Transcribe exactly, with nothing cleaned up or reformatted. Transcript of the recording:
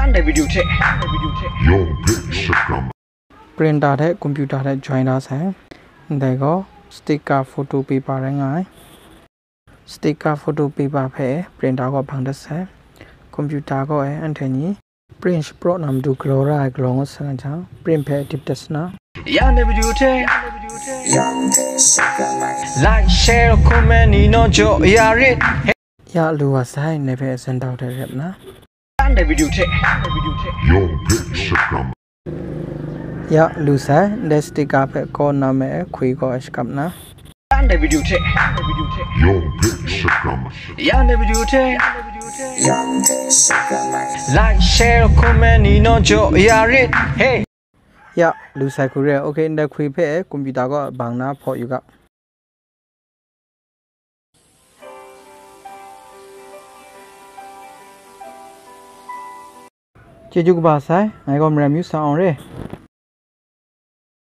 Your picture. Printer hte computer hte join da sai. Ndai gaw sticker photo paper rai nga ai. Sticker photo paper hpe printer gaw bang dat sai. Computer gaw e anhte ni print shapraw na matu galaw ra ai galaw ngut sa na jang, print hpe dip dat sa na. Ya ndai video hte, like, share, comment ni naw jaw ya rit. Ya lu wa sai, ndai hpe sentau hte rep na. Ya ndai video hte, your picture. Ya lu sai, ndai sticker hpe kaw na me hkwi gaw shakap na. Ya ndai video hte, your picture. Ya ndai video hte, like, share, comment ni naw jaw ya rit. Hey. Ya lu sai hku re, okay, ndai hkwi hpe computer gaw bang na hpaw yu ga. Chyeju kaba sai, ngai gaw maram yu sa awng re.